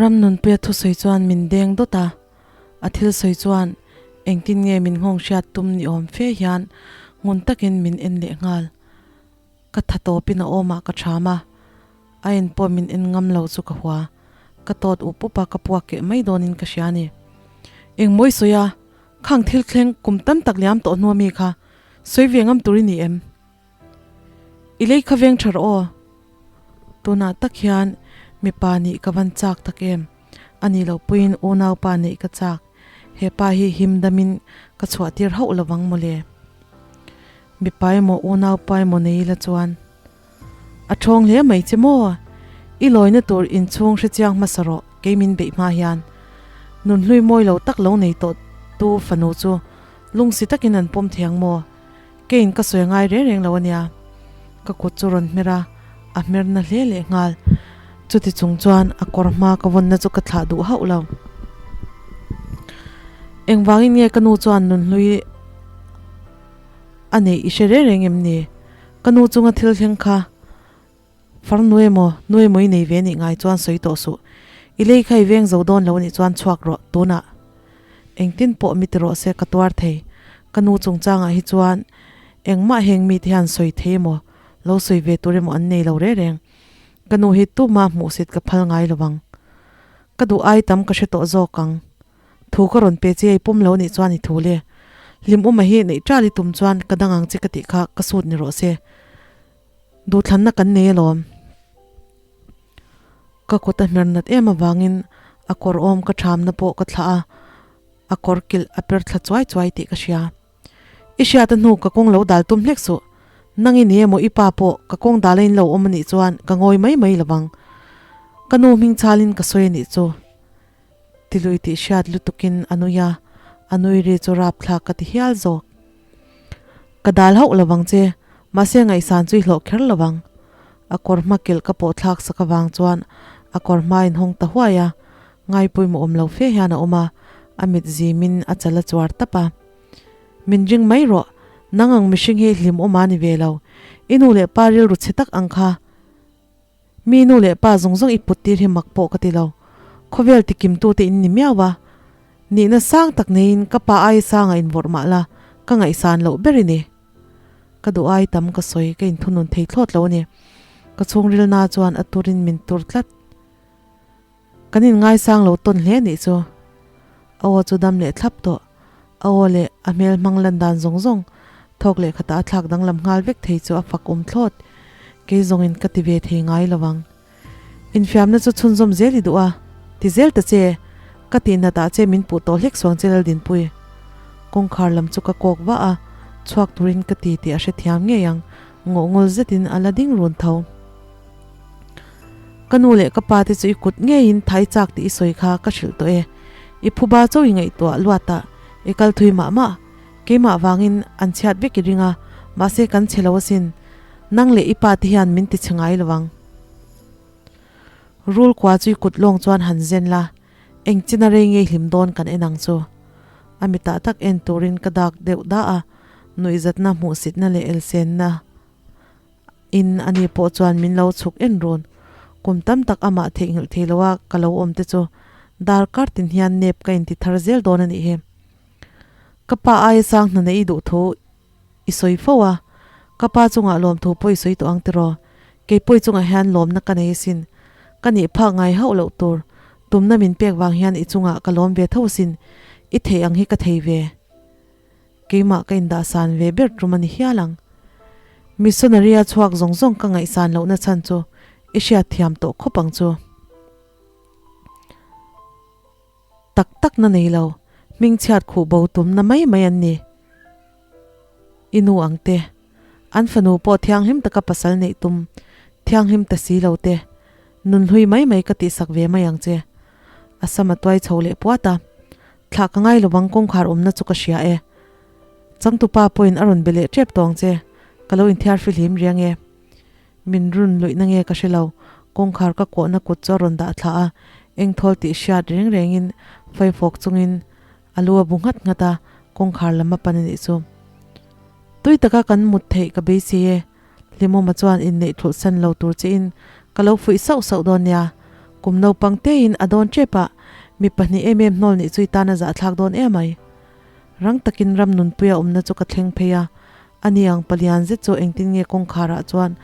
Ramnunpuia thusawi chuan min deng dawt a, a thil sawi chuan engtin nge min nghawng hriat tum ni awm fe hian ngun takin min en leh nghal. Ka tha tawpin a awmah ka ṭham a, a en pawh min en ngam lo chu ka hua. Ka tawt up up a, ka puak keh mai dawnin ka hria a ni. Engmawi sawi a, khang thil thleng kum tam tak liam tawh hnu ami kha sawi ve ngam tur i ni em? I lei kha veng tha rawh aw. Tunah tak hian mipa nih ka van chak tak em? A nih loh puiin unaupa neih ka chak. He pa hi him damin ka chhuah tir hauh lovang mawle. Mipa emaw unaupa emaw nei ila chuan a thawng hle mai che maw? I lawina tur inchhung hrechiang hmasa rawh kei min beih hma hian. Nunhlui mawi lo tak lo nei tawh tu fanu chu lungsi takin an pawm thiang maw? Keiin ka sawi ngai reng reng lo ania. Ka kut chu rawn hmer a, a hmer na hle leh nghal. Chuti chung chuan a kawr hma ka vawnna chu ka thlah duh hauh lo. Engvangin nge ka nu chuan nunhlui a neih i hre reng reng em ni? Ka nu chunga thil thleng kha far nu emaw, nu emaw i nei ve nih ngai chuan sawi tawh suh. I lei kha i veng zo dawn lo nih chuan chhuak rawh tunah. Engtin pawh mi ti rawh se ka tuar thei. Ka nu chungchangah hi chuan engmah heng mite hian sawi thei emaw, lo sawi ve tur emaw an nei lo reng reng. Ka nu hi tuma hmuhsit ka phal ngai lo vang. Ka duh ai tam ka hre tawh zawk ang. Thu ka rawn pe che i pawm lo nih chuan i thu le. Hlim uma hi neih ṭal i tum chuan ka dang ang che ka tih kha ka sut ni rawh se. Duhthlanna kan nei alawm. Ka kut a hmer nat em avangin a kawr awm ka ṭhamna pawh ka thlah a, a kawr kilh a per thla chuai chuai tih ka hria. I hriat a hnu ka kawng lo dal tum hlek suh. Nang i ni emaw i pa pawh ka kawng dal a in lo awm anih chuan ka ngawi mai mai lovang. Ka nu hming chhalin ka sawi anih chu. Tilui tih hriat lutukin a nui a, a nui ri chu rapthlak ka ti hial zawk. Ka dal hauh lovang che, mahse ngaihsan chu i hlawh kher lovang. A kawr hma kilh ka pawh thlak sak avang chuan a kawr hma inhawng ta huai a, ngaipawimawh awm lo fe hian a awm a, a mit zimin a chal a chuar tap a. Min ring mai rawh, nang ang mihring hi hlim awm a ni ve lo, i nu leh pa rilru chhe tak ang kha. Mi nu leh pa zawng zawng i put tir hi mak pawh ka ti lo. Khawvel tikimtute in ni miau a. Nihna sang tak neiin ka pa aia sanga invawrh mah la, ka ngaihsan loh ber i ni. Ka duh ai tam ka sawi ka inthunun thei thlawt lo a ni. Ka chhungrilna chuan a turin min tur tlat. Kan inngaisang lo tawn hle nih chu. A aw chu dam leh thlap tawh. A aw leh a hmel hmang lan dan zawng zawng thawk leh khatah a thlak danglam nghal vek thei chu a fak awm thlawt. Kei zawngin ka ti ve thei ngai lo ang. Infiamna chu chhunzawm zel i duh a, ti zel ta che, ka tihnat ah che min puh tawh hlek suang che Laldinpui. Kawngkhar lam chu ka kawk vah a, chhuak turin ka ti tih a hrethiam ngei ang, ngawhngawl zetin a la ding run tho. Ka nu leh ka pa te chu i kut ngeiin thai chak tih i sawi kha ka hrilh tawh e. I phuba chaw i ngaihtuah luat a, i kal thui mah mah. Keimah vangin an chhiat vek i ring a, mahse kan chhe lo asin. Nang leh i pa te hian min ti chhe ngai lo ang. Rul kua chu i kut lawng chuan han zen la, eng chin a rei ngei hlim dawn kan en ang chu. A mitah tak en turin ka dak deuh dah a, nuihzatna, hmuhsitna leh elsenna in ani pawh chuan min lo chhuk en run. Kum tam tak amah theihnghilh thei lo a ka lo awm te chu dar kar tin hian nep ka inti thar zel dawn a nih hi. Ka pa aia sang hna neih i duh thu i sawi fo a, ka pa chungah lawm thu pawh i sawi tawh ang tiraw? Kei pawi chungah hian lawmna ka nei asin. Ka nih phak ngai hauh loh tur tumna min pek vang hian i chungah ka lawm ve tho asin, i theih ang hi ka thei ve. Keimah ka indahsan ve ber tum a ni hial ang. Missionary a chhuak zawng zawng ka ngaihsan lohna chhan chu i hriat thiam tawh khawp ang chu. Tak tak na nei lo, hmingchhiat khuh bo tumna mai mai an ni. I nu ang te, an fanu pawh thianghlim taka pasal neih tum thianghlim ta si lo te, nunhlui mai mai ka tihsak ve mai ang che. A sam a tuai chho leh puat a. Thlah ka ngai lovang kawngkhar awmna chu ka hria e. Changtupa pawhin a rawn be leh tep tawng che, ka lo inthiar fihlim riang e. Min run luih na nge ka hre lo, kawngkhar ka kawhna kut chu a rawn dah thlah a, engthawl tih hriat reng rengin faifawk chungin a lu a bu nghat nghat a, kawngkhar lam a pan a nih chu. Tui taka kan mut theih ka beisei e, Hlimawma chuan inneih thulh san lo tur che in ka lo fuih sauh sauh dawn nia. Kum naupang tein a dawn tep a, mi pahnih em em hnawl nih chu i tan a zahthlak dawn emai. Rang takin ram nunpuia awmna chu ka thleng phei a, ani ang palian zet chu engtin nge kawngkharah chuan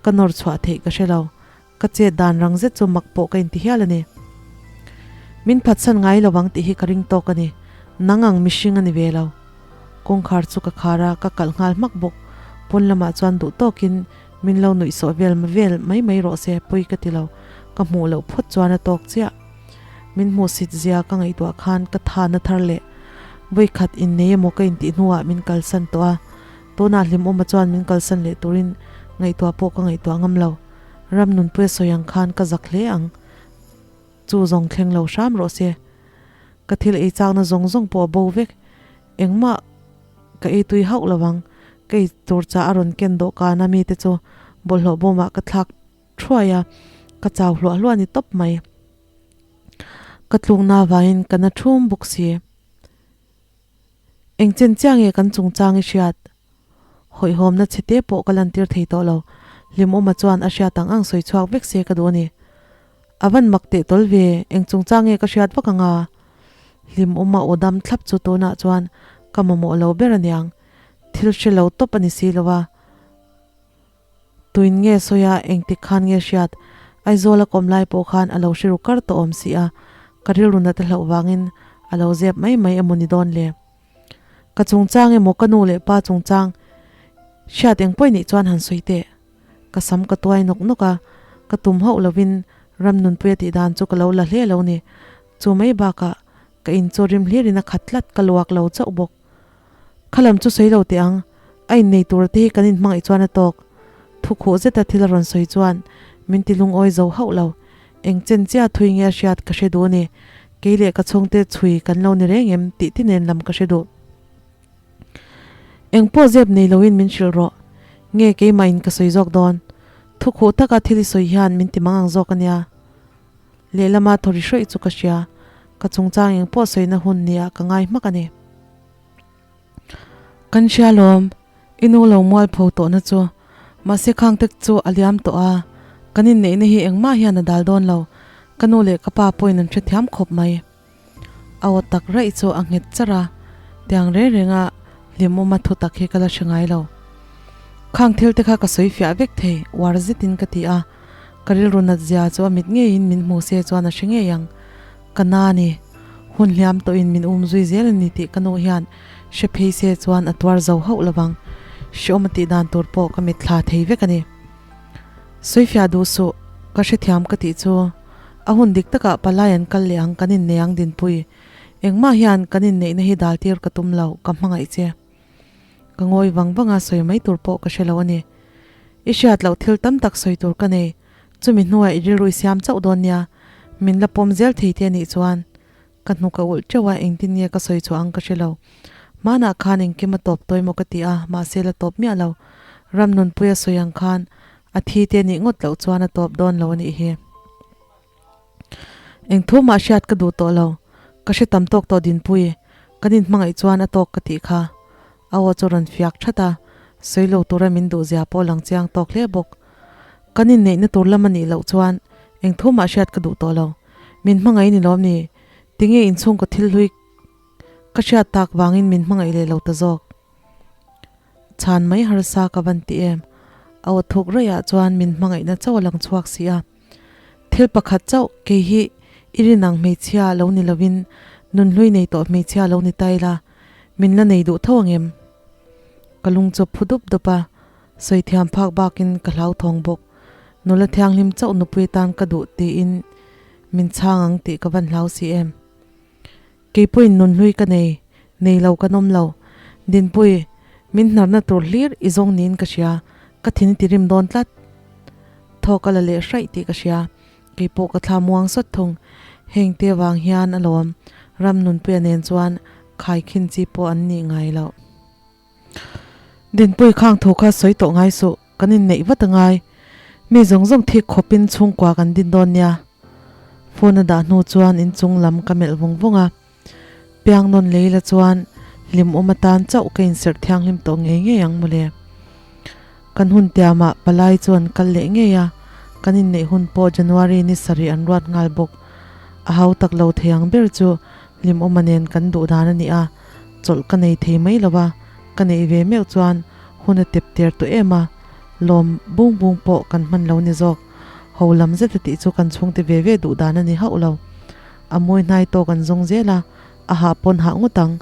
ka nawr chhuah theih ka hre lo. Ka chet dan rang zet chu mak pawh ka inti hial a ni. Min phatsan ngai lo ang tih hi ka ring tawk a ni. Nang ang mihring a ni ve lo. Kawngkhar chu ka khar a, ka kalh nghal hmak bawk. Pawn lamah chuan duh tawkin min lo nuih sawh vel vel mai mai rawh se, pawi ka ti lo. Ka hmuh loh phawt chuan a tawk chiah. Min hmuhsit zia ka ngaihtuah khan ka tha na thar leh vawikhat innei emaw ka intih hnuah min kalsan tawh a. Tunah hlimawma chuan min kalsan leh turin ngaihtuah pawh ka ngaihtuah ngam lo. Ram nunpuia sawi ang khan ka zak hle ang. Chu zawng thleng lo hram rawh se. Ka thil ei chakna zawng zawng pawh a bo vek. Engmah ka ei tui hauh lo ang. Ka ei tur chah a rawn ken dawhkan a mite chu bawlhhlawh bawmah ka thlak thuai a, ka chau hluah hluah a ni tawp mai. Ka tlukna avangin ka na thum bawk si. Eng chen chiah nge kan chungchang i hriat? Hawihhawmna chhe te pawh ka lantir thei tawh lo. Hlimawma chuan a hriat ang ang sawi chhuak vek se ka duh a ni. A van mak teh tawl ve, eng chungchang nge ka hriat vak anga? Hlimawma aw dam thlap chu tunah chuan ka mamawh lo ber aniang. Thil hre lo tawp a ni si lo a. Tuin nge sawi a, engtik khan nge hriat? Aizawl a kawm lai pawh khan a lo hre ru kar tawh awm si a, ka rilru nat a hlauh vangin a lo zep mai mai emaw ni dawn le? Ka chungchang emaw ka nu leh pa chungchang hriat eng pawih nih chuan han sawi teh. Ka sam ka tuai nawk nawk a, ka tum hauh lovin ram nunpuia tih dan chu ka lo la hle lo ni. Chu mai bakah ka inchaw rim hlirin a khat tlat ka luak lo chauh bawk. Kha lam chu sawi lo teh ang, a innei tura te hi kan inhmangaih chuan a tawk. Thu khuh zeta thil a rawn sawi chuan min ti lungawi zo hauh lo. Eng chen chiah thui nge a hriat ka hre duh a ni. Kei leh ka chhungte chhui kan lo ni reng em tih ti nen lam ka hre duh. Eng pawh zep nei loin min hrilh rawh. Nge keimah in ka sawi zawk dawn. Thu khuh taka thil i sawi hian min ti mang ang zawk a nia. Lehlama thaw ri hrawih chu ka hria. Ka chungchang eng pawh sawina hun nia ka ngai hmak a ni. Kan hria lawm, i nu lo mual pho tawhna chu. Mahse khang tek chu a liam tawh a, kan inneihna hi engmah hian a dal dawn lo. Ka nu leh ka pa pawhin an hrethiam khawp mai. A aw tak raih chu a nghet char a, tiang reng renga hlimawma thu tak hi ka la hre ngai lo. Khang thil te kha ka sawi fiah vek thei, uar zetin ka ti a. Ka rilru nat zia chu a mit ngeiin min hmu se chuan a hre ngei ang. Ka na ni. Hun hliam tawhin min um zui zel a ni tih ka nu hian hre phei se chuan a tuar zo hauh lovang. Hreawm a tih dan tur pawh ka mit thla thei vek a ni. Sawi fiah duh suh, ka hrethiam ka tih chu. A hun dik takah palai an kal leh ang kan innei ang Dinpui. Engmah hian kan inneihna hi dal tir ka tum lo, ka hmangaih che. Ka ngawi vang vang a, sawi mai tur pawh ka hre lo a ni. I hriat loh thil tam tak sawi tur ka nei, chumi hnuah i rilru i siam chauh dawn nia, min la pawm zel thei te anih chuan ka hnuk a ulh teuh a, engtin nge ka sawi chhuah ang ka hre lo. Hmanah khan engkim a tawp tawi maw ka ti a, mahse la tawp miah lo. Ram nunpui a sawi ang khan a thi te nih ngawt loh chuan a tawp dawn lo a nih hi. Eng thu mah hriat ka duh tawh lo, ka hre tam tawk tawh Dinpui, kan inhmangaih chuan a tawk ka tih kha. A aw chu rawn fiak that a, sawi lo tura min duh zia pawh lang chiang tawk hle bawk. Kan inneihna tur lam a nih loh chuan eng thu mah hriat ka duh tawh lo. Min hmangaih ni lawm ni? Tinge inchhungkaw thil hlui ka hriat tak vangin min hmangaih leh lo ta zawk? Chhan mai harsa ka van ti em? A aw thuk raih ah chuan min hmangaihna chauh a lang chhuak si a. Thil pakhat chauh kei hi i rin ang hmeichhia lo ni lovin nunhlui nei tawh hmeichhia lo ni ta ila, min la nei duh tho ang em? Ka lung chu phu dup dup a, sawi thiam phak bakin ka hlauthawng bawk. Nula thianghlim chauh nupui tan ka duh tiin min chhang ang tih ka van hlau si em? Kei pawhin nunhlui ka nei, nei lo kan awm lo. Dinpui, min hnarna tur hlir i zawng niin ka hria, ka thin i ti rim dawn tlat. Thawk a la leh hraih tih ka hria, kei pawh ka thla muang sawt thung. Heng te vang hian alawm ram nunpuia nen chuan khaikhin chi pawh an nih ngai loh. Dinpui khang thu kha sawi tawh ngai suh, kan inneih vat a ngai. Mi zawng zawng thik khawpin chhungkua kan din dawn nia. Phone a dah hnu chuan inchung lam ka melh vung vung a. Piang nawn lei la chuan hlimawm atan chauh ka inserh thianghlim tawh ngei ngei ang mawle. Kan hun tiamah palai chuan kal leh ngei a, Kan inneih hun pawh January ni sarih an ruat nghal bawk. A hau tak lo thei ang ber chu hlimawma nen kan duh dan a ni a, chawlh ka nei thei mai lo va, ka neih ve meuh chuan hun a tep ter tawh em a, lawm bung bung pawh kan hman lo ni zawk. Ho lam zet a tih chu kan chhungte ve ve duh dan a ni hauh lo. A mawi hnai tawk an zawng zel a, a hah pawn hah ngawt ang.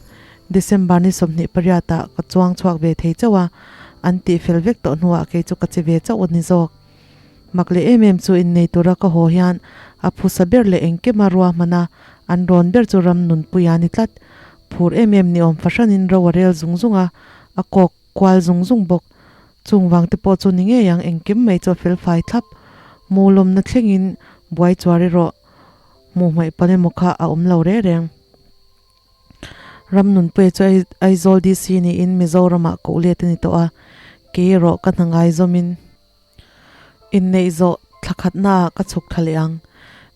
December ni 28 ah ka chuang chhuak ve thei chauh a, an tih fel vek tawh hnuah kei chu ka che ve chauh a ni zawk. Mak leh em em chu innei tura ka haw hian a phusa ber leh engkema ruahman a, an rawn ber chu ram nunpui a ni tlat. Phur em em ni awm fahranin ro a rel zung zung a, a kawk kual zung zung bawk. Chung vang te pawh chu ni ngei ang engkim mai chu a fel fai thlap. Mu lawmna thlengin buai chuar erawh hmuh hmaih palh emaw kha a awm lo reng reng. Ram nunpuia chu Aizawl DC niin Mizoramah koh let a ni tawh a, kei erawh ka hna ngaizawmin inneih zawh thla khatnaah ka chhuk thla leh ang.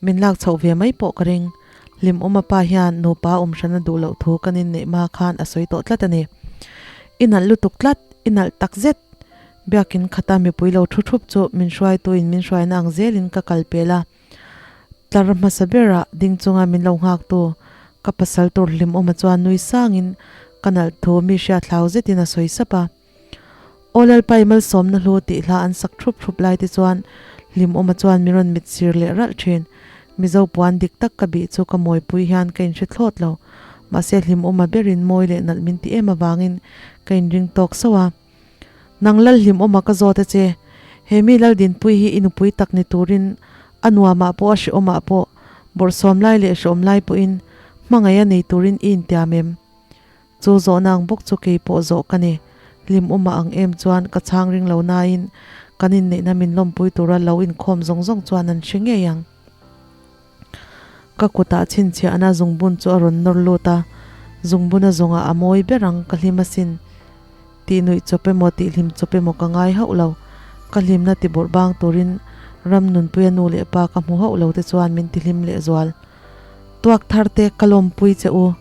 Min lak chhoh ve mai pawh ka ring. Hlimawma pa hian nupa awm hran a duh loh thu kan inneih hma khan a sawi tawh tlat a ni. I nalh lutuk tlat, i nalh tak zet. Biakin khata mipui lo thu thup chu min hruaituin min hruaina ang zelin ka kal pel a. Tlar hmasa berah ding chunga min lo nghaktu ka pasal tur hlimawma chuan nui sangin ka nalh thu mi hriat hlau zetin a sawi sap a. Aw Lalpa i malsawmna hlu tih hla an sak thup thup lai te chuan hlimawma chuan min rawn mit sir leh ralh thin. Mizo puan dik tak ka bih chu ka mawipui hian ka inhre thlawt lo. Mahse hlimawma berin mawi leh nalh min ti em avangin ka inring tawk sauh a. Nang lal hlimawma ka zawt a che. He mi lal dinpui hi i nupui tak ni turin a nuamah pawh a hrehawmah pawh bawrhsawm lai leh hrehawm lai pawhin hmangaih a nei turin i intiam em? Chu zawhna ang bawk chu kei pawh zawh ka ni. Hlimawma ang em chuan ka chhang ring lo nain kan inneihna min lawmpui tura lo inkhawm zawng zawng chuan an hre ngei ang. Ka kutah chhinchhiahna zungbun chu a rawn nawr lut a, zungbun a zawngah a mawi ber ang, ka hlim asin. Tih nuih chawp emaw tih hlim chawp emaw ka ngai hauh lo. Ka hlimna ti bawrh bang turin ram nunpuia nu leh pa ka hmu hauh lo te chuan min ti hlim leh zual. Tuak thar te ka lawmpui che u.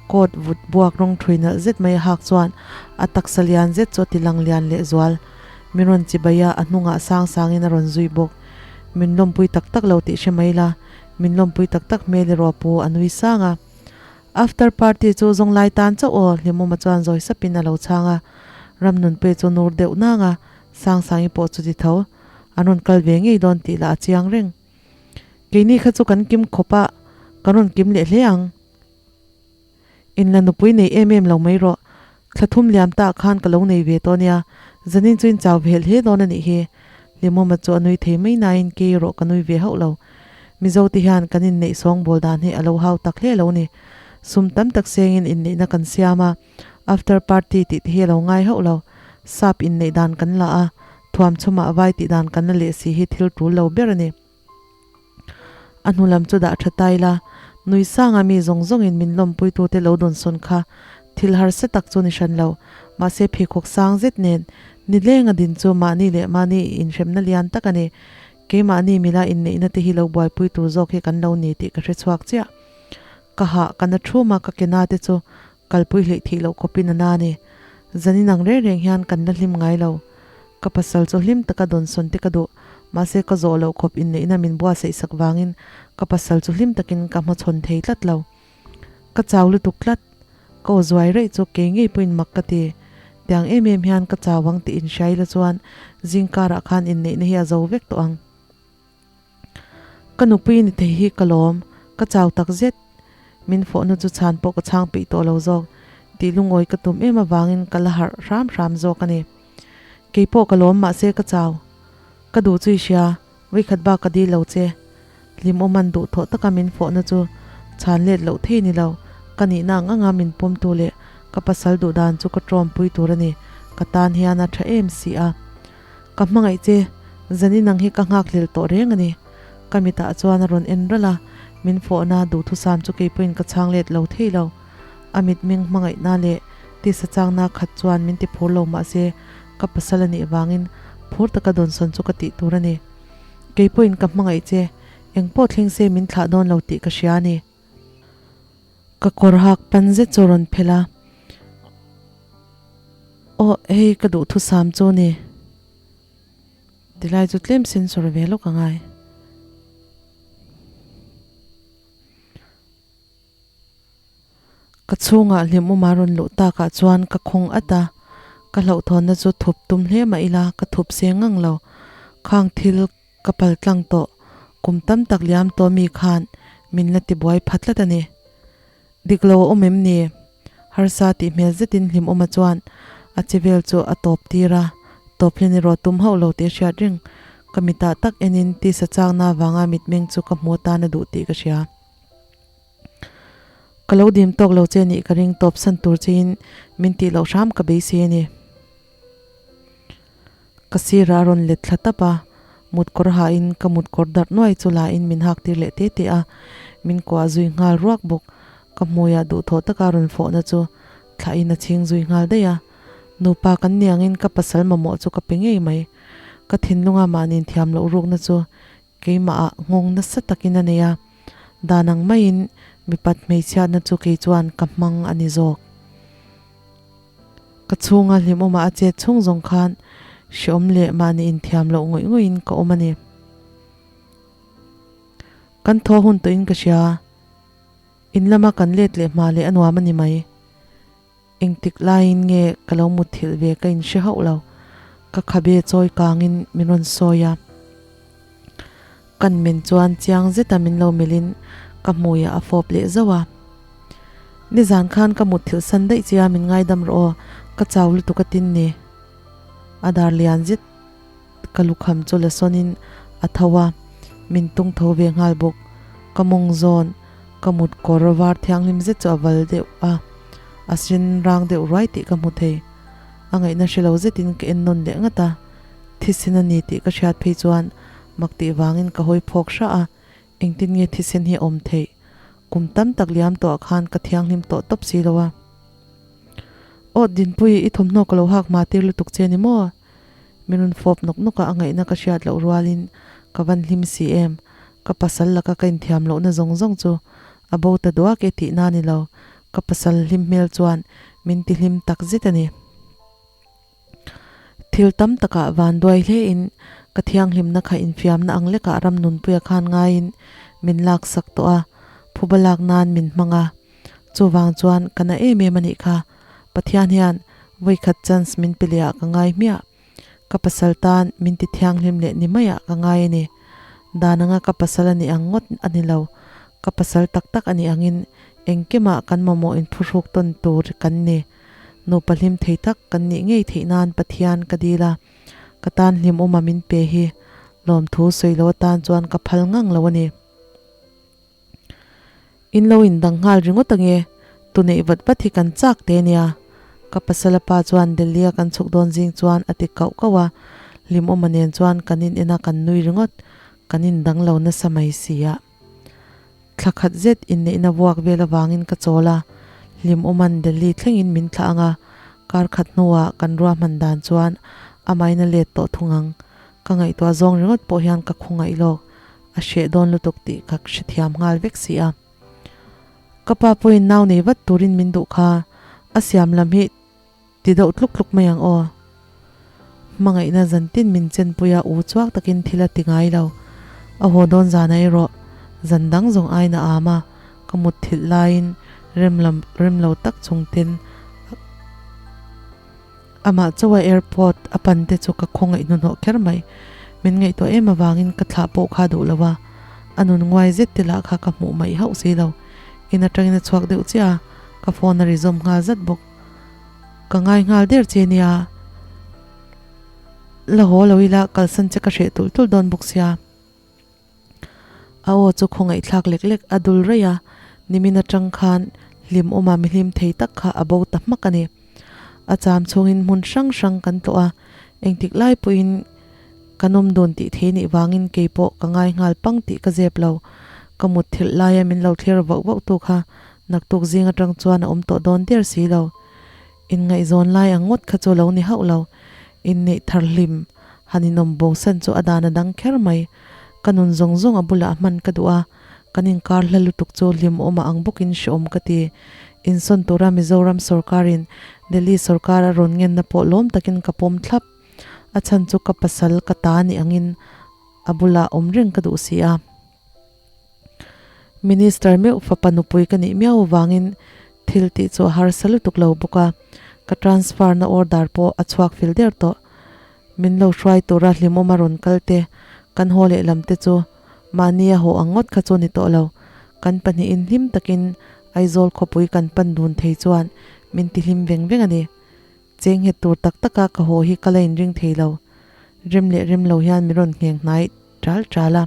Coat vut buak rawng thui nalh zet mai a hak chuan a taksa lian zet chu a ti lang lian leh zual. Min rawn chibai a, a hnungah sang sangin a rawn zui bawk. Min lawmpui tak tak lo tih hre mai la, min lawmpui tak tak hmel erawh pu a nui sang a. After party chu zawng lai tan chauh aw, Hlimawma chuan zawi sapin a lo chhang a. Ramnunpuia chu nur deuh nang a, Sangsangi pawh chu ti tho. An rawn kal ve ngei dawn tih lah a chiang reng. Keini kha chu kan kim khawp a, kan rawn kim leh hle ang. Inla nupui nei em em lo mai rawh. Thla thum liam ta khan ka lo nei ve tawh nia, zanin chu in chau ve hle dawn a nih hi. Limawma chu a nui thei mai nain kei erawh ka nui ve hauh lo. Mizo te hian kan inneih sawngbawl dan hi a lo hau tak hle lo ni. Sum tam tak sengin inneihna kan siam a, after party tih te hi a lo ngai hauh lo. Sap inneih dan kan la a, thuam chhumah vai tih dan kan la leh si hi thil tul lo ber a ni. A hnu lam chu dah tha ta ila, nui sanga mi zawng zawngin min lawmpuitute lo dawnsawn kha thil harsa tak chu ni hran lo. Mahse pheikhawk sang zet nen nilenga din chu mahni leh mahni inhremna lian tak a ni. Keimahni mila inneihna te hi lo buaipui tur zawk hi kan lo ni tih ka hre chhuak chiah. Ka hah ka na thum a, ka ke na te chu kalpui hleih theih loh khawpin a na a ni. Zanin ang reng reng hian kan la hlim ngai lo. Ka pasal chu hlim taka dawnsawn te ka duh, mahse ka zawh loh khawp inneihna min buatsaih sak vangin ka pasal chu hlim takin ka hmachhawn thei tlat lo. Ka chau lutuk tlat. Ka aw zuai raih chu kei ngei pawhin mak ka ti. Tiang em em hian ka chau ang tih inhria ila chuan zingkarah khan inneihna hi a zo vek tawh ang. Ka nupui ni thei hi ka lawm, ka chau tak zet. Min fawhna chu chhan pawh ka chhang peih tawh lo zawk. Tih lungawi ka tum em avangin ka la harh hram hram zawk a ni. Kei pawh ka lawm mahse ka chau. Ka duh chu i hria, vawikhat bak ka dil lo che. Hlimawman duh thawh taka min fawhna chu chhan let loh thei ni lo. Ka nihna ang anga min pawmtu leh ka pasal duh dan chu ka tawmpui tur a ni. Ka tan hian a tha em si a. Ka hmangaih che, zanin ang hi ka nghakhlel tawh reng a ni. Ka mitah chuan a rawn en ralh a, min fawhna duhthusam chu kei pawhin ka chhang let lo thei lo. A mitmeng hmangaihna leh tisa changna khat chuan min ti phur lo mahse ka pasal a nih vangin phur taka dawnsawn chu ka tih tur a ni. Kei pawhin ka hmangaih che, engpawh thleng se min thlah dawn lo tih ka hria a ni. Ka kawr hak pan zet chu a rawn phelh a. Aw, hei ka duhthusam chu ni. Tilai chu tlem sensor ve lawk a ngai. Ka chhungah hlim awm a rawn luh takah chuan ka khawng at a, ka hlauhthawnna chu thup tum hle mah ila ka thup se ngang lo. Khang thil ka pal tlang tawh, kum tam tak liam tawh mi khan min la tibuai pha tlat a ni. Dik lo a awm em ni? Harsa tih hmel zetin hlim awma chuan a che vel chu a tawp tir a, tawp hlen erawh tum hauh lo tih a hriat reng. Ka mitah tak enin tisa chakna avanga mitmeng chu ka hmu atan a duh tih ka hria. Ka lo dim tawk lo che nih ka ring tawp san tur chein min tih loh hram ka beisei a ni. Ka sirah a rawn let thla tap a, mut kawr hain ka mut kawr darh nuai chu lain min hak tir leh te te a, min kuah zui nghal ruak bawk. Ka hmuiah duhthawh taka rawn fawhna chu thlahin a chhing zui nghal daih a. Nupa kan ni angin ka pasal mamawh chu ka pe ngei mai. Ka thinlunga mahni inthiam loh rukna chu Keimahah nghawng nasa takin a nei a, dan ang maiin mipat hmeichhiatna chu kei chuan ka hmang a ni zawk. Ka chhunga hlimawmah a chet chhung zawng khan hreawm leh mahni inthiam loh ngawih ngawihin ka awm a ni. Kan thaw hun tawhin ka hria, in lama kan let leh hma leh a nuam a ni mai. Engtik laiin nge ka lo mutthilh ve ka inhre hauh lo, ka khabe chawi kangin min rawn sawi a. Kan men chuan chiang zeta min lo melhin ka hmuiah a fawp leh zauh a. Nizan khan ka mutthilh san daih che a, min ngaidam rawh aw, ka chau lutuk a tin ni. A dar lian zet ka lukham chu la sawnin a tho a, min tung tho ve nghal bawk. Ka mawng zawn ka mut kawr var thianghlim zet chu a val deuh a, a sin rang deuh ruai tih ka hmu thei. A ngaihna hre lo zetin ka en nawn leh ngat a, thisen a ni tih ka hriat phei chuan mak tih vangin ka hawi phawk hra a, engtin nge thisen hi a awm theih? Kum tam tak liam tawhah khan ka thianghlim tawh tawp si lo a. Aw Dinpui, i thawmhnaw ka lo hak hma tir lutuk che ni maw? Min rawn fawp nawk nawk a, a ngaihna ka hriat loh rualin ka van hlim si em. Ka pasal laka ka inthiam lohna zawng zawng chu a bo ta duak e tihna a ni lo. Ka pasal hlim hmel chuan min ti hlim tak zet a ni. Thil tam takah van duai hlein ka thianghlimna kha infiamna ang lekah ram nunpuia khan ngaiin min laksak tawh a, phuba lak nan min hmang a. Chuvang chuan ka na em em a nih kha. Pathian hian vawikhat chance min pe leh ah ka ngai hmiah. Ka pasal tan min ti thianghlim leh ni maiah ka ngai a ni. Dan anga ka pasal a nih ang ngawt a ni lo. Ka pasal tak tak a nih angin engkimah kan mamawh inphuhruk tawn tur kan ni. Nupa hlim thei tak kan nih ngei theih nan Pathian ka dil a, ka tan hlimawma min pe hi lawmthu sawi lo atan chuan ka phal ngang lo a ni. In lo indang nghal ringawt ange, tu neih vat vat hi kan chak te nia. Ka pasala pa chuan Delhi a kan chhuk dawn zing chuan a ti kauh kauh a, Hlimawma nen chuan kan in en a kan nui ringawt, kan indang lo nasa mai sia. Thla khat zet inneihna vuak vel avangin ka chawl a, Hlimawma'n Delhi thlengin min thlah ang a, kar khat hnuah kan ruahman dan chuan amahin a let tawh thung ang. Ka ngaihtuah zawng ringawt pawh hian ka khawngaih lawk. A hreh dawn lutuk tih ka hrethiam nghal vek si a. Ka pa pawhin nau nei vat turin min duh kha, a siam lam hi ti deuh tluk tluk mai ang aw. Hmangaihna zantin min chenpui a, u chuak takin thil a ti ngai lo. A haw dawn zan ah erawh zan dang zawng aiin a am a, ka mutthilh laiin rem lam rem lo tak chung ten Amah chauha airport a pan te chu ka khawngaih hnuhnawh kher mai. Min ngaihtuah em avangin ka thlah pawh kha duh lo a, a nun nguai zet te lah kha ka hmuh mai hauh si lo. In atangin a chhuak deuh chiah a, ka phone a ri zawm nghal zat bawk. Ka ngai nghal der che nia. La haw lo ila kalsan che ka hreh tulh tulh dawn bawk sia. A aw chu khawngaihthlak lek lek a dul raih a, nimin atang khan hlimawma mihlim thei tak kha a bo ta hmak a ni. A cham chhungin hmun hrang hrang kan tlawh a, engtik lai pawhin kan awm dun tih thei nih vangin kei pawh ka ngai nghal pang tih ka zep lo. Ka mutthilh laia min lo thlir vauh vauh tu kha naktuk zing atang chuan a awm tawh dawn der si lo. Inngaihzawn lai ang ngawt kha chu lo ni hauh lo. Inneih thar hlim han inawm bosan chu a dan a dang kher mai. Ka nun zawng zawng a bulah hman ka duh a, kan inkar hla lutuk chu hlimawm a ang bawkin hreawm ka ti. Insawn tura Mizoram sawrkarin Delhi sawrkar a rawn ngenna pawh lawm takin ka pawm thlap. A chhan chu ka pasal ka ta ni angin a bulah awm reng ka duh si a. Minister meuh fapa nupui ka nih miau avangin thil tih chu a harsa lutuk lo bawk a, ka transfer na order pawh a chhuak fil der tawh. Min lo hruai tura hlimawm a rawn kal te, kan haw lehlam te chu mahni a haw ang ngawt kha chu ni tawh lo. Kan pahnihin hlim takin Aizawl khawpui kan pan dun thei chuan min ti hlim veng veng a ni. Cheng nghet tur tak taka ka haw hi ka la inring thei lo. Rem leh rem lo hian min rawn ngheng hnai ṭal ṭal a.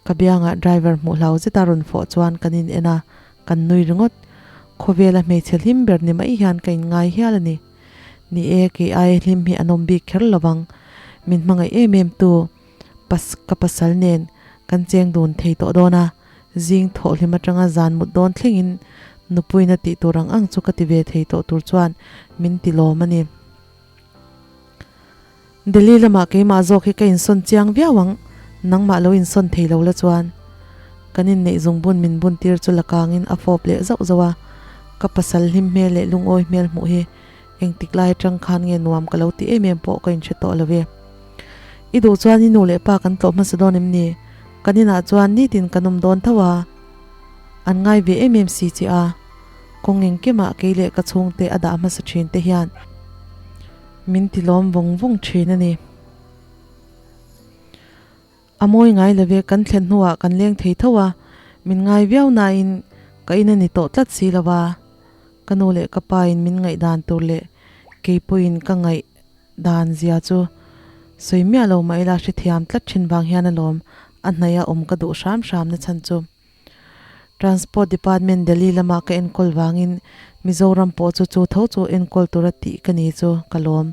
Ka biangah driver hmuh hlau zeta rawn fawh chuan kan in en a, kan nui ringawt. Khawvela hmeichhe hlim ber ni mai hian ka inngai hial a ni. Ni e, kei aia hlim hi an awm bik kher lo vang. Min hmangaih em em tu pas ka pasal nen kan cheng dun thei tawh dawn a, zing thawh hlim atanga zan mut dawn thlengin nupuina tih tur ang ang chu ka ti ve thei tawh tur chuan min ti lawm a ni. Delhi lamah keimah zawk hi ka insawn chiang viau ang, nangmah lo insawn thei lo la chuan. Kan inneih zungbun min bun tir chu la kangin a fawp leh zauh zauh a, ka pasal hlim hmel leh lungawi hmel hmuh hi Engtik lai atang khan nge nuam ka lo ti em em pawh ka inhre tawh lo e. I duh chuan i nu leh pa kan tlawh hmasa dawn em ni? Kan inah chuan nitin kan awm dawn tho a, an ngai ve em em si che a. Kawng engkimah kei leh ka chhungte a dah hmasa thin te hian min ti lawm vawng vawng thin a ni. A mawi ngai lo ve, kan thlen hnuah kan leng thei tho a, min ngai viau nain ka in a ni tawh tlat si lo a. Ka nu leh ka pa in min ngaihdan tur leh kei pawhin ka ngaih dan zia chu sawi miah lo mah ila hrethiam tlat thin vang hian alawm a hnaih a awm ka duh hram hram na chhan chu. Transport Department Delhi lama ka enkawl vangin Mizoram pawh chu chu tho chu enkawl tura tih ka ni chu ka lawm.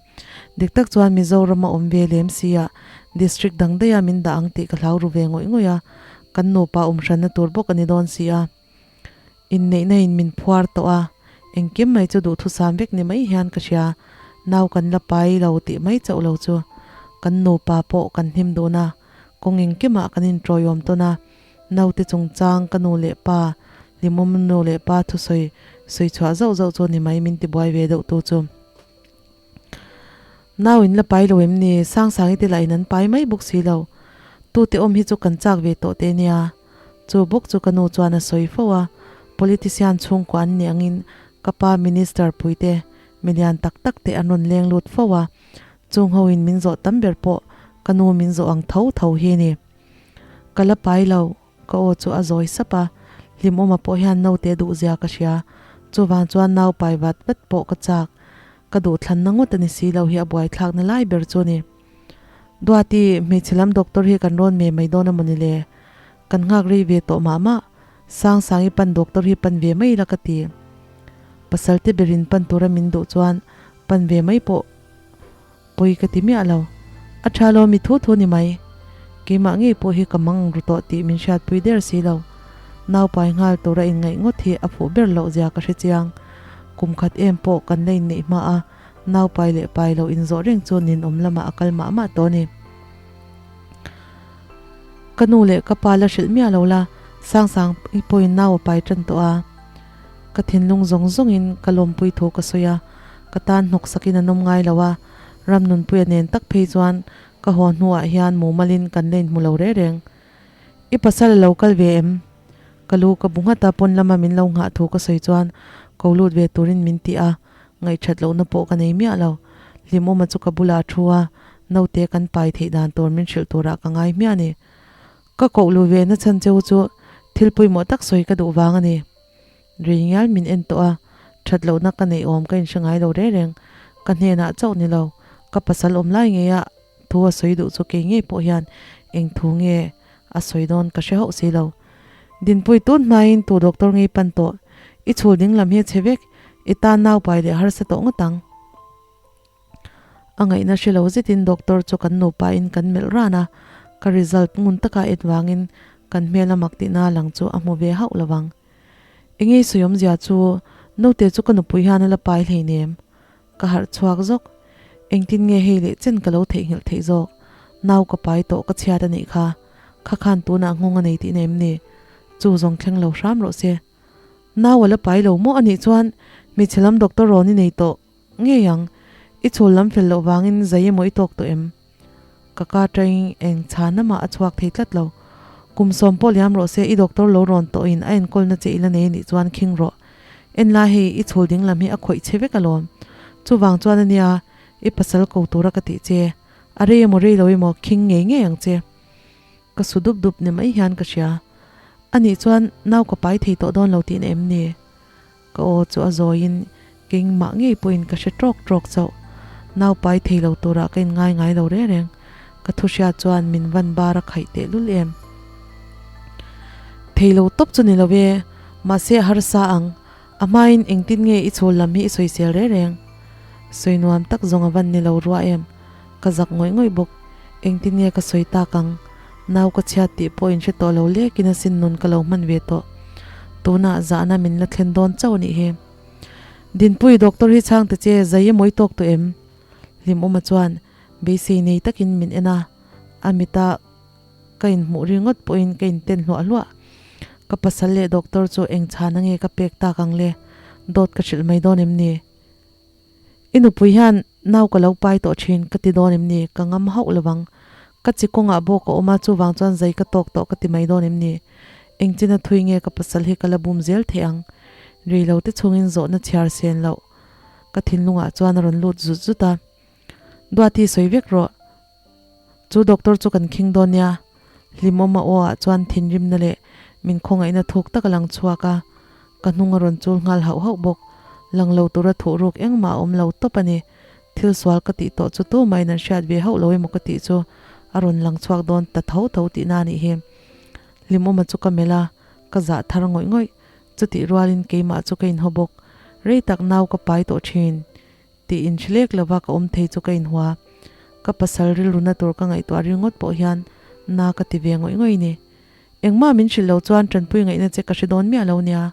Dik tak chuan Mizoram a awm ve lem sia District dang daih a min dah ang tih ka hlau ru ve ngawih ngawih a, kan nupa awm hranna tur bawk a ni dawn si a. Inneihna in min phuar tawh a, engkim mai chu duhthusam vek ni mai hian ka hria, nau kan la pai lo tih mai chauh lo chu kan nupa pawh kan hlim dun a, kawng engkimah kan inṭawiawm tawn a, naute chungchang ka nu leh pa hlimawm nu leh pa thusawi sawi chhuah zauh zauh chu ni mai min tibuai ve deuh tu chu. Nau in la pai lo em ni? Sangsangi te lah in an pai mai bawk si lo. Tute awm hi chu kan chak ve tawh te nia. Chu bawk chu ka nu chuan a sawi fo a, politician chhungkua an nih angin ka pa minister puite milian tak tak te an rawn leng lut fo a, chung ho in min zawh tam ber pawh ka nu min zawh ang tho tho hi ni. Ka la pai lo, ka aw chu a zawi sap a, hlimawma pawh hian naute duh zia ka hria, chuvang chuan nau pai vat vat pawh ka chak, ka duhthlanna ngawt a ni si lo hi a buaithlakna lai ber chu ni. Duati, hmeichhe lam doctor hi kan rawn me mai dawn a mawni le? Kan nghak rei ve tawh mah mah. Sangsangi pan doctor hi pan ve mai la ka ti. Pasal te berin pan tura min duh chuan pan ve mai pawh pawi ka ti miah lo. A tha lo mi thu thu ni mai. Keimah ngei pawh hi ka mang ru tawh tih min hriatpui der si lo. Naupai nghal tura inngaih ngawt hi a fuh ber loh zia ka hre chiang. Kum khat em pawh kan la inneih hma a. Nau pai leh pai lo inzawh reng chu ninawm lamah a kal mah mah tawh a ni. Ka nu leh ka pa la hrilh miah lo la, Sangsang i pawhin nau a pai tan tawh a. Ka thinlung zawng zawngin ka lawmpui thu ka sawi a, ka tan hnawk sakin an awm ngai lo a, Ramnunpuia nen tak phei chuan ka haw hnuah hian mumalin kan la inhmu lo reng reng. I pasal a lo kal ve em? Ka lu ka bu nghat a, pawn lama min lo nghah thu ka sawi chuan ko lut ve turin min ti a, Ngaihthat lohna pawh ka nei miah lo. Hlimawma chu ka bulah a thu a, naute kan pai theih dan tur min hrilh turah ka ngai hmiah a ni. Ka koh lu ve na chhan cheu chu thil pawimawh tak sawi ka duh vang a ni. Rei ngial min en tawh a, that lohna ka neih awm ka inhre ngai lo reng reng. Ka hnenah chauh ni lo, ka pasal awm lai ngeia thu a sawi duh chu kei ngei pawh hian eng thu nge a sawi dawn ka hre hauh si lo. Dinpui tun hmain tu doctor ngei pan tawh, i chhul ding lam hi a chhe vek, i tan nau pai leh harsa tawh ngawt ang. A ngaihna hre lo zetin doctor chu kan nupa in kan melh ran a, ka result ngun taka en vangin kan hmel a mak tihna lang chu a hmu ve hauh lo vang. Engei sawi awmzia chu naute chu ka nupui hian a la pai hleinem. Ka harh chhuak zawk. Engtin nge hei leh chen ka lo theihnghilh theih zawk? Nau ka pai tawh ka chhiat a nih kha. Kha khan tunah nghawng a nei tihna em ni? Chu zawng thleng lo hram rawh se. Nau a la pai lo maw a nih chuan hmeichhe lam doctor rawn i nei tawh ngei ang. I chhul lam fel loh vangin zai emaw i tawk tawh em? Ka ka tangin eng chhana mah a chhuak thei tlat lo. Kum sawm pawh liam rawh se, i doctor lo rawn tawhin a enkawlna che i la nei anih chuan khing rawh. En lai hei i chhul ding lam hi a khawih che vek alawm. Chuvang chuan ania i pasal ko tura ka tih che. A rei emaw rei lo emaw khing ngei ngei ang che. Ka su dup dup ni mai hian ka hria. Anih chuan nau ka pai thei tawh dawn lo tihna em ni? Ka aw chu a zawiin keingmah ngei pawhin ka hre trawk trawk chauh. Nau pai thei lo turah ka inngai ngai lo reng reng. Ka thu hriat chuan min van bar a khaih teh lul em. Thei lo tawp chu ni lo e, mahse a harsa ang. A hmain engtin nge i chhul lam hi i sawisel reng reng? Sawi nuam tak zawng a van ni lo rua em. Ka zak ngawih ngawih bawk. Engtin nge ka sawi tak ang? Nau ka chhiat tih pawh in hre tawh lo lekin a sin nun ka lo hman ve tawh. Tunah zahna min la thlen dawn chauh a nih hi. Dinpui doctor hi chhang ta che, zai i mawi tawk tawh em? Hlimawma chuan beisei nei takin min en a, a mita ka inhmuh ringawt pawhin ka inten hluah hluah. Ka pasal leh doctor chu eng chhana nge ka pek tak ang le? Dawt ka hrilh mai dawn em ni? I nupui hian nau ka lo pai tawh thin ka ti dawn em ni? Ka ngam hauh lo vang. Ka chi kawngah bawk a awm a, chuvang chuan zai ka tawk tawh ka ti mai dawn em ni? Engchina thui nge ka pasal hi ka la bum zel thei ang? Rei lo te chungin zawhna chhiar sen loh ka thinlungah chuan a rawn lut zut zut a. Duati sawi vek rawh. Chu doctor chu kan khing dawn nia. Hlimawma aw ah chuan thinrimna leh min khawngaihna thuk tak a lang chhuak a, ka hnung a rawn chul nghal hauh hauh bawk. Lang lo tura thuh ruk engmah a awm lo tawp a ni. Thil sual ka tih tawh chu tumahin an hriat ve hauh lo emaw ka tih chu a rawn lang chhuak dawn ta tho tho tihna a nih hi. Hlimawma chu ka melh a, ka zah thar ngawih ngawih. Chutih rualin keimah chu ka inhaw bawk. Rei tak nau ka pai tawh thin. Tih inhrilek lova ka awm thei chu ka inhua. Ka pasal rilruna tur ka ngaihtuah ringawt pawh hian na ka ti ve ngawih ngawih ni. Engmah min hrilh lo chuan tanpui ngaihna che ka hre dawn miah lo nia.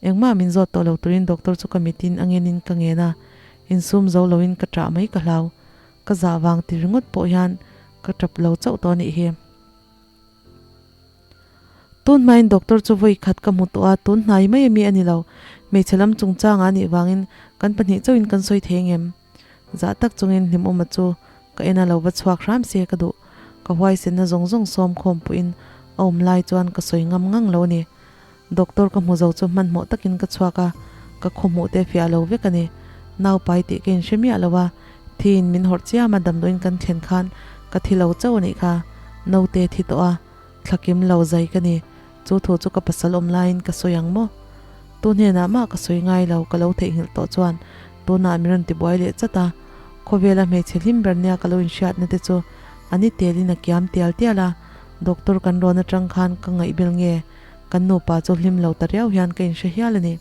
Engmah min zawt tawh lo turin doctor chu ka mitin a ngenin ka ngen a, insum zo loin ka ṭah mai ka hlau. Ka zah vang ti ringawt pawh hian ka ṭap lo chauh tawh anih hi. Tun hmain doctor chu vawi khat ka hmu tawh a, tun hnai mai ami a ni lo. Hmeichhe lam chungchangah a nih vangin kan pahnih chauhin kan sawi thei engem? Zah tak chungin Hlimawma chu ka en a lo va chhuak hram se ka duh. Ka huaisenna zawng zawng sawm khawm pawhin a awm lai chuan ka sawi ngam ngang lo a ni. Doctor ka hmu zo chu hmanhmawh takin ka chhuak a, ka khawhmuh te fiah lo vek a ni. Nau pai tih ka inhre miah lo a, thiin min hawrh chiam a damdawiin kan thlen khan ka thi lo chauh a nih kha. Naute thi tawh a, thla kim lo zai ka ni. Chu thu chu ka pasal awm laiin ka sawi ang maw? Tu hnenah mah ka sawi ngai lo, ka lo theihnghilh tawh chuan tunah min rawn tibuai leh chat a. Khawvela hmeichhe hlim ber nia ka lo inhriatna te chu a ni telin a kiam tial tial a, doctor kan rawn atang khan ka ngaihbel nge? Kan nupa chu hlim lo ta riau hian ka inhre hial a ni.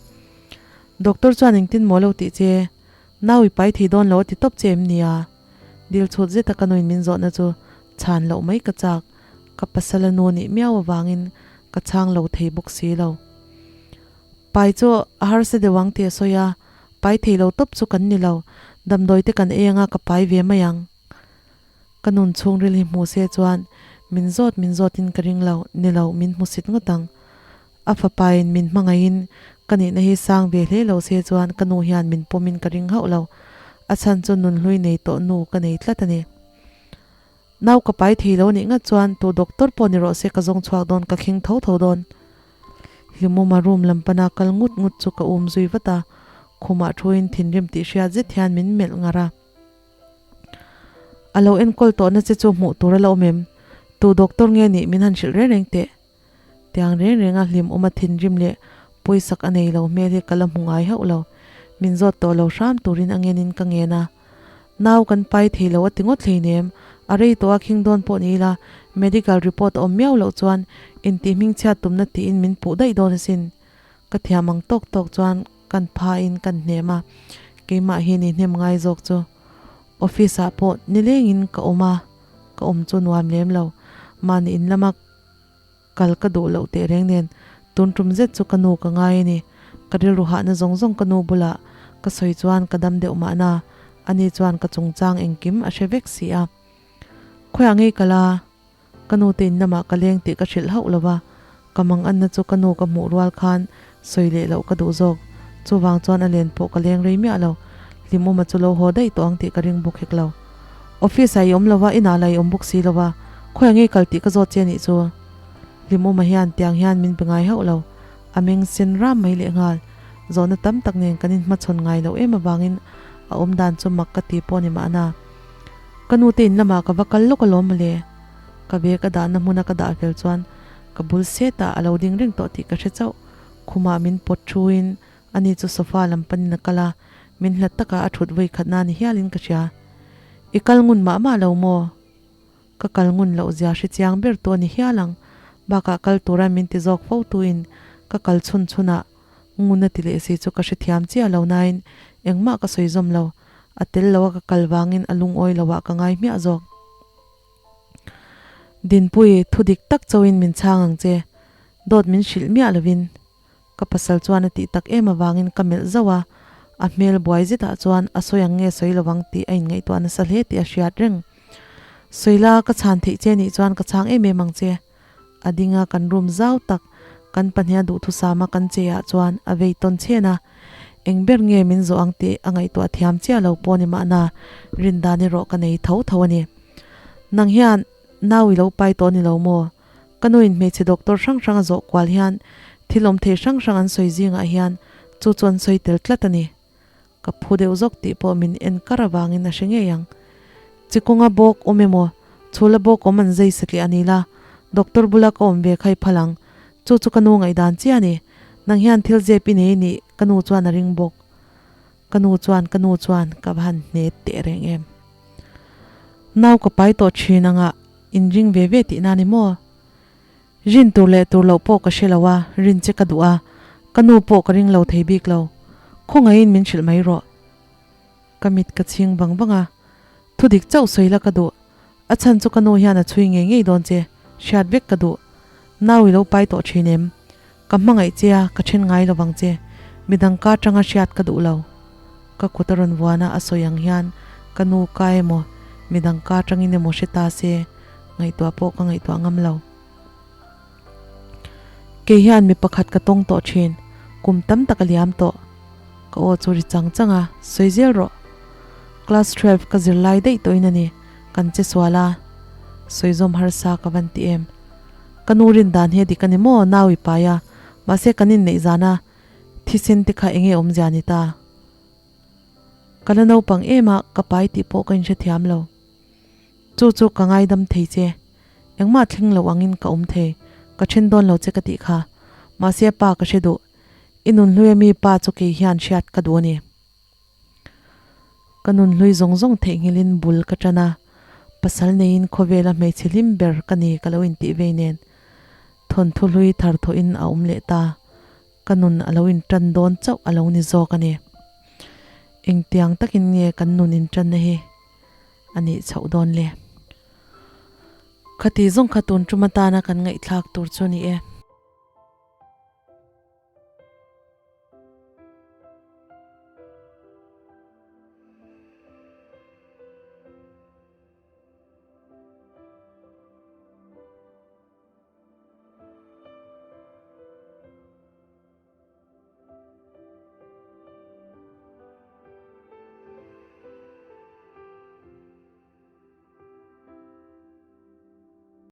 Doctor chuan engtin maw lo tih che? Nau i pai thei dawn lo a ti tawp che em nia? Dil chhut zeta ka nuin min zawhna chu chhan loh mai ka chak. Ka pasal a nu nih miau avangin ka chhang lo thei bawk si lo. Pai chu a harsa deuh ang tih a sawi a, pai thei lo tawp chu kan ni lo. Damdawi te kan ei anga ka pai ve mai ang. Ka nun chhungril hi hmu se chuan min zawt min zawtin ka ring lo, ni lo min hmu sit ngawt ang. A fapain min hmangaihin ka nihna hi sang ve hle lo se chuan ka nu hian min pawmin ka ring hauh lo. A chhan chu nunhlui nei tawh nu ka nei tlat a ni. Nau ka pai thei lo nih ngat chuan tu doctor pawh ni rawh se ka zawng chhuak dawn ka khing tho tho dawn. Hlimawma room lam pana kal ngut ngut chu ka um zui vat a, khumah thuin thinrim tih hriat zet hian min melh ngar a. A lo enkawl tawhna che chu hmuh tur a la awm em? Tu doctor nge nih min han hrilh reng reng teh. Tiang reng reng a hlim awm a thinrim leh pawisak a nei lo hmel hi ka la hmu ngai hauh lo. Min zawt tawh lo hram turin a ngenin ka ngen a. Nau kan pai thei lo a ti ngawt hleinem. A rei tawh a khing dawn pawh ni ila medical report a awm miau loh chuan intih hmingchhiat tumna tiin min puh daih dawn asin. Ka thiam ang tawk tawk chuan kan phain kan hnem a, keimah hi ni hnem ngai zawk chu. Office ah pawh nilengin ka awm a, ka awm chu nuam lem lo. Mahni in lama kal ka duh loh teh reng nen tun tum zet chu ka nu ka ngai a ni. Ka rilru hahna zawng zawng ka nu bulah ka sawi chuan ka dam deuh mahna, ani chuan ka chungchang engkim a hre vek si a. Khawiah ngei kal a? Ka nu te in lamah ka leng tih ka hrilh hauh lo va, ka mang anna chu ka nu ka hmuh rual khan sawi leh loh ka duh zawk. Chuvang chuan a len pawh ka leng rei miah lo. Hlimawma chu lo haw daih tawh ang tih ka ring bawk hek lo. Office ah i awm lo va, inah lah i awm bawk si lo va, khawiah nge i kal tih ka zawt che a nih chu. Hlimawma hian tiang hian min pe ngai hauh lo. A meng sen ram mai lehnghal. Zawhna tam tak nen kan inhmachhawn ngai loh em avangin a awm dan chu mak ka ti pawh a ni mahna. Ka nu te in lamah ka va kal lawk alawm mawle. Ka bag a dahna hmuna ka dah fel chuan ka bul setah a lo ding reng tawh tih ka hre chauh. Khumah min pawt thuin ani chu sofa lam panin a kal a, min hlat takah a thut vawi khatna ni hialin ka hria. I kal ngun mah mah lo maw? Ka kal ngun loh zia hre chiang ber tu a ni hial ang. Bakah kal tura min ti zawk fo tuin ka kal chhun chhunah ngun a ti leh si chu ka hrethiam chiah lo nain engmah ka sawi zawm lo. A tel lo a ka kal vangin a lungawi loah ka ngai hmiah zawk. Dinpui, thu dik tak chauhin min chhang ang che. Dawt min hrilh miah lovin. Ka pasal chuan a tih tak em avangin ka melh zauh a, a hmel buai zetah chuan a sawi ang nge sawi lovang tih a inngaihtuah nasa hle tih a hriat reng. Sawila, ka chhan theih che nih chuan ka chhang em em ang che. A ding a, kan room zau tak, kan pahniha duhthusama kan cheiah chuan a vei tawn chhen a. Eng ber nge min zawh ang tih a ngaihtuah thiam chiah lo pawh ni mahna, rindan erawh ka nei tho tho a ni. Nang hian nau i lo pai tawh ni lo maw? Ka nuin hmeichhe doctor hrang hrang a zawh kual hian thil awm thei hrang hrang an sawi zingah hian chu chu an sawi tel tlat a ni. Ka phu deuh zawk tih pawh min en kar avangin a hre ngei ang. Chikawnga bawk awm emaw, chhula bawk awm an zai satliah a ni la, doctor bula ka awm ve kha i phal ang. Chu chu ka nu ngaihdan chiah a ni. Nang hian thil zep i nei nih ka nu chuan a ring bawk. Ka nu chuan ka nu chuan ka va han hne teh reng em. Nau ka pai tawh thin anga in ring ve ve tihna ni maw? Rin tur leh tur loh pawh ka hre lo a, rin che ka duh a, ka nu pawh ka ring lo thei bik lo. Khawngaihin min hrilh mai rawh. Ka mit ka chhing vang vang a, thu dik chauh sawi la ka duh. A chhan chu ka nu hian a chhui ngei ngei dawn che, hriat vek ka duh. Nau i lo pai tawh thin em? Ka hmangaih che a, ka then ngai lovang che. Midang ka atanga hriat ka duh lo. Ka kut a rawn vuan a, a sawi ang hian ka nu ka emaw, midang ka atangin emaw hre ta se, ngaihtuah pawh ka ngaihtuah ngam lo. Kei hian mi pakhat ka tawng tawh thin, kum tam tak a liam tawh. Ka aw chu ri chang chang a, sawi zel rawh. Class 12 ka zir lai daih tawhin a ni, kan che sual a. Sawi zawm harsa ka van ti em. Ka nu rin dan hi a dik a ni maw, nau i pai a, mahse kan inneih zan a, thisen te kha enge awmzia ni ta. Ka la naupang em a, ka pai tih pawh ka inhrethiam lo. Chu chu ka ngaidam thei che. Engmah thleng lo angin ka awm thei, ka then dawn lo che ka tih kha. Mahse pa ka hre duh. I nunhlui ami pa chu kei hian hriat ka duh a ni. Ka nunhlui zawng zawng theihnghilhin bul ka tan a, pasal neiin khawvela hmeichhe hlim ber ka ni ka lo intih vei nen. Thawnthu hlui thar thawhin a awm leh ta. Ka nun a lo intan dawn chauh a lo ni zawk a ni. Engtiang takin nge kan nun intanna hi a nih chhoh dawn le? Khati zawng kha tun tum atana kan ngaihthlak tur chu a ni e.